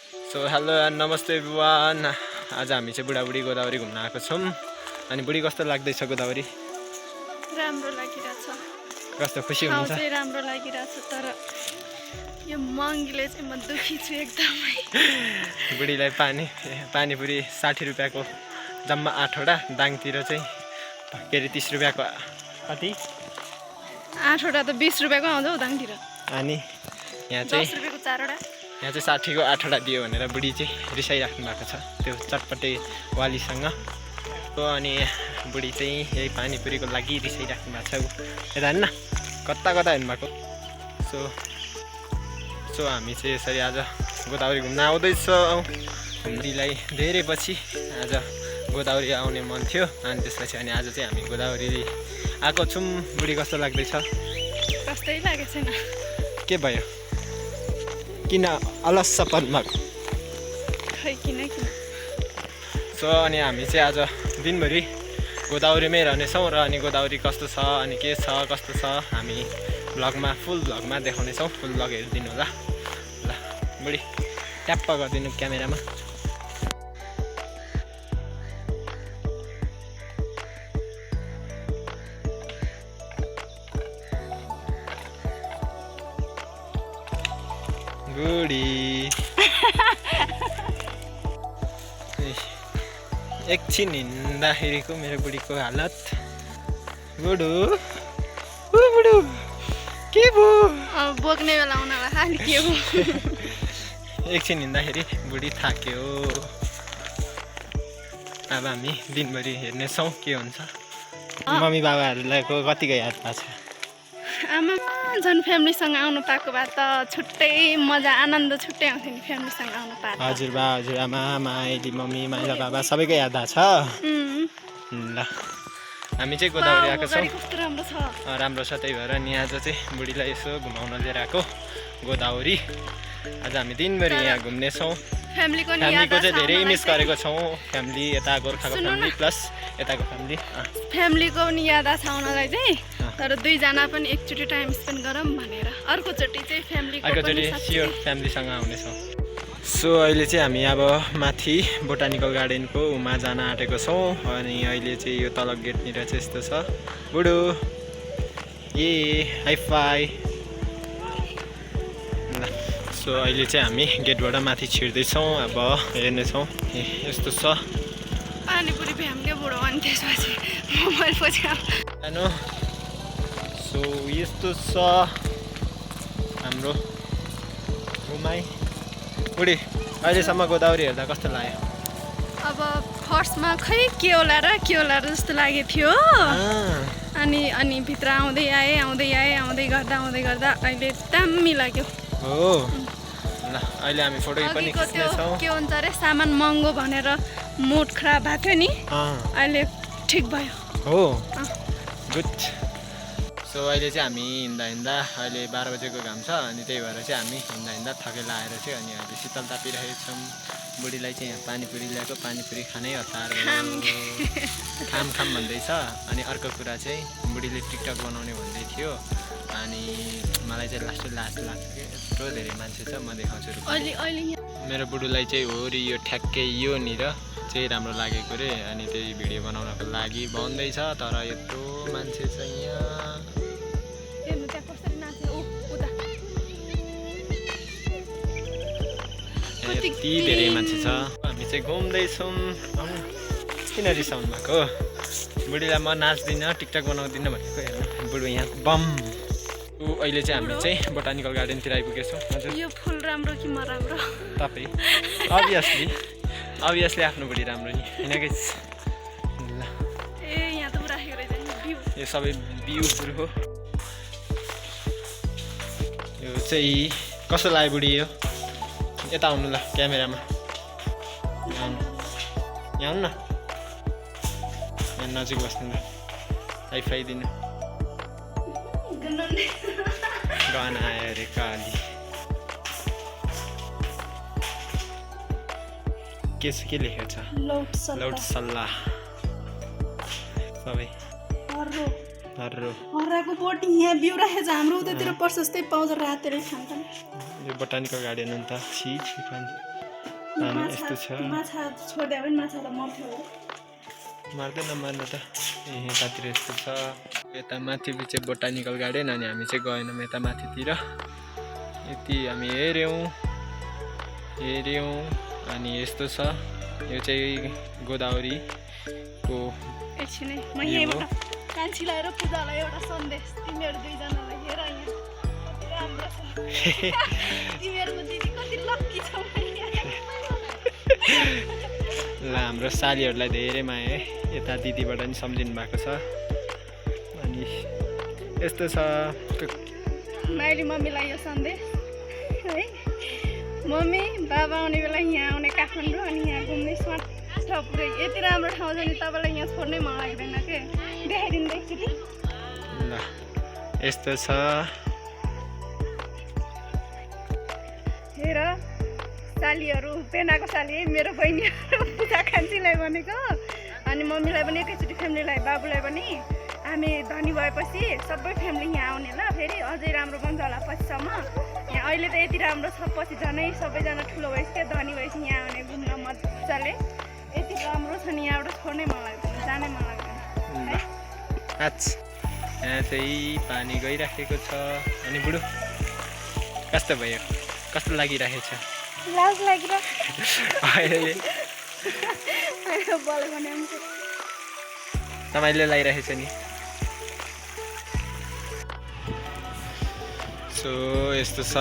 So hello and नमस्ते everyone. आज हामी चाहिँ बुढाबुढी गोदावरी घुम्न आएको छौँ। अनि बुढी कस्तो लाग्दैछ गोदावरी? राम्रो लागिरहेछ। कस्तो खुसी हुनुहुन्छ? चाहिँ राम्रो लागिरहेछ, तर यो महँगीले चाहिँ म दुखी छु एकदमै। बुढीलाई पानीपुरी 60 रुपियाँको जम्मा 8वटा, दाङतिर चाहिँ के अरे 30 रुपियाँको कति? 8वटा त 20 रुपियाँको आउँछ हौ दाङतिर। अनि यहाँ चाहिँ 10 रुपियाँको 4वटा। यहाँ चाहिँ 60को 8वटा दियो भनेर बुढी चाहिँ रिसाइराख्नु भएको छ त्यो चटपटे वालीसँग। अनि बुढी चाहिँ यही पानीपुरीको लागि रिसाइराख्नु भएको छ। यता हेर्न कता कता हेर्नु भएको। सो हामी चाहिँ यसरी आज गोदावरी घुम्न आउँदैछौँ। बुढीलाई धेरै पछि आज गोदावरी आउने मन थियो, अनि त्यसपछि अनि आज चाहिँ हामी गोदावरी आएको छौँ। बुढी कस्तो लाग्दैछ? कस्तै लागेको छैन। के भयो? किन अलस्सपन भएको? खै किन। सो अनि हामी चाहिँ आज दिनभरि गोदावरीमै रहनेछौँ र अनि गोदावरी कस्तो छ अनि के छ कस्तो छ हामी भ्लगमा फुल भ्लगमा देखाउनेछौँ। फुल भ्लग हेरिदिनु होला। ल बुढी ट्याप्प गरिदिनु क्यामेरामा। बुढी एकछिन हिँड्दाखेरिको मेरो बुढीको हालत। बुढो बुढो के भयो? बोक्ने बेला आउन खालि के हो। एकछिन हिँड्दाखेरि बुढी थाक्यो। अब हामी दिनभरि हेर्नेछौँ के हुन्छ। मम्मी बाबाहरूलाई कतिको याद पाएको छ? आमा झन् फ्यामिलीसँग आउनु पाएको भए त छुट्टै मजा आनन्द छुट्टै आउँथ्यो नि फ्यामिलीसँग आउनु पाएको। हजुरबा हजुरआमा माइली मम्मी माइला बाबा सबैको याद आएको छ। ल हामी चाहिँ गोदावरी आएको छौँ। राम्रो छ, त्यही भएर नि आज चाहिँ बुढीलाई यसो घुमाउन लिएर आएको गोदावरी। आज हामी दिनभरि यहाँ घुम्नेछौँ। फ्यामिलीको चाहिँ धेरै मिस गरेको छौँ। फ्यामिली यता गोर्खाको फ्यामिली प्लस यताको फ्यामिली। फ्यामिलीको पनि याद आछ आउनलाई चाहिँ, तर दुईजना पनि एकचोटि टाइम स्पेन्ड गरौँ भनेर अर्कोचोटि चाहिँ अर्कोचोटि स्योर फ्यामिलीसँग आउनेछौँ। सो अहिले चाहिँ हामी अब माथि बोटानिकल गार्डनको उमा जान आँटेको छौँ। अनि अहिले चाहिँ यो तल गेटनिर चाहिँ यस्तो छ। बुढो ए हाइफाई। ल सो अहिले चाहिँ हामी गेटबाट माथि छिर्दैछौँ। अब हेर्नेछौँ यस्तो छ। पानीपुरी फ्यामिली बुढो अनि त्यसपछि मोबाइल पछि जानु। सो यस्तो छ हाम्रो घुमाइ। बुढी अहिलेसम्म गोदावरी हेर्दा कस्तो लाग्यो? अब फर्स्टमा खै के होला जस्तो लागेको थियो। अनि भित्र आउँदै आएँ गर्दा अहिले दामी लाग्यो। हो ल अहिले हामी फोटो पनि खिच्नेछौँ। के हुन्छ अरे सामान महँगो भनेर मुड खराब भएको थियो नि, अहिले ठिक भयो। हो गुड। सो अहिले चाहिँ हामी हिँड्दा अहिले 12 बजेको घाम छ, अनि त्यही भएर चाहिँ हामी हिँड्दा थकेर आएर चाहिँ अनि अहिले शीतल तापिरहेको छौँ। बुढीलाई चाहिँ यहाँ पानीपुरी ल्याएको, पानीपुरी खानै हतार खाम भन्दैछ। अनि अर्को कुरा चाहिँ बुढीले टिकटक बनाउने भन्दै थियो। अनि मलाई चाहिँ लाज लाग्छ कि यत्रो धेरै मान्छे छ, म देखाउँछु। मेरो बुढुलाई चाहिँ हो रि यो ठ्याक्कै योनिर चाहिँ राम्रो लागेको रे, अनि त्यही भिडियो बनाउनको लागि भन्दैछ। तर यत्रो मान्छे छ यहाँ, यति धेरै मान्छे छ। हामी चाहिँ घुम्दैछौँ। किन रिसाउनु भएको? बुढीलाई म नाच्दिनँ टिकटक बनाउँदिनँ भनेको। हेर्नु बुढो यहाँ बम। अहिले चाहिँ हामी चाहिँ बोटानिकल गार्डनतिर आइपुगेछौँ। हजुर यो फुल राम्रो कि म राम्रो? तपाईँ अभियसली आफ्नो बुढी राम्रो नि होइन कि? ल ए यहाँ त राखेको रहेछ भ्यू। यो सबै भ्यूहरू हो। यो चाहिँ कस्तो लाग्यो बुढी? यो यता आउनु ल क्यामेरामा। यहाँ आउनु न, यहाँ नजिक बस्नु ल। हाइफाई दिनु। गाना आयो अरे काली। के लेखेको छ? लौट सल्लाह सबै हर्राको बोट यहाँ भ्यू राखेको छ। हाम्रो उतातिर प्रशस्तै पाउँछ, रातले खान्छ। यो बोटानिकल गार्डन हो नि त। छि पानी पानी यस्तो छ माछा छोड्दा पनि माछा त मर्थ्यो होला मार्दैन मार्नु त यतातिर यस्तो छ यता माथि चाहिँ बोटानिकल गार्डन अनि हामी चाहिँ गएनौँ यता माथितिर यति हामी हेऱ्यौँ अनि यस्तो छ यो चाहिँ गोदावरीको एकछिनै म यहीँबाट कान्छी लगाएर पूजालाई एउटा सन्देश तिमीहरू दुईजनालाई हेर यहाँ कति राम्रो छ तिमीहरूको दिदी कति लक्की छौ ल हाम्रो सालीहरूलाई धेरै माया है यता दिदीबाट पनि सम्झिनु भएको छ अनि यस्तो छ माइली मम्मीलाई यो सन्देश है मम्मी बाबा आउने बेला यहाँ आउने काठमाडौँ अनि यहाँ घुम्ने स्मार्ट छ पुरै यति राम्रो ठाउँ छ नि तपाईँलाई यहाँ छोड्नै मन लाग्दैन के देखाइदिनु एकचोटि ल यस्तो छ हेर सालीहरू पेनाको साली है मेरो बहिनीहरू पूजा कान्छीलाई भनेको अनि मम्मीलाई पनि एकैचोटि फ्यामिलीलाई बाबुलाई पनि हामी धनी भएपछि सबै फ्यामिली यहाँ आउने ल फेरि अझै राम्रो बन्छ होला पछिसम्म यहाँ अहिले त यति राम्रो छ पछि झनै सबैजना ठुलो भएपछि धनी भएपछि यहाँ आउने घुम्न मजाले यति राम्रो छ नि यहाँबाट छोड्नै मन लाग्दैन जानै मन लाग्दैन यहाँ चाहिँ पानी गइराखेको छ अनि बुढो कस्तो भयो कस्तो लागिरहेको छ लाज लागिरहेको अहिले बोल्यो भने हुन्छ तपाईँले लगाइरहेको छ नि सो यस्तो छ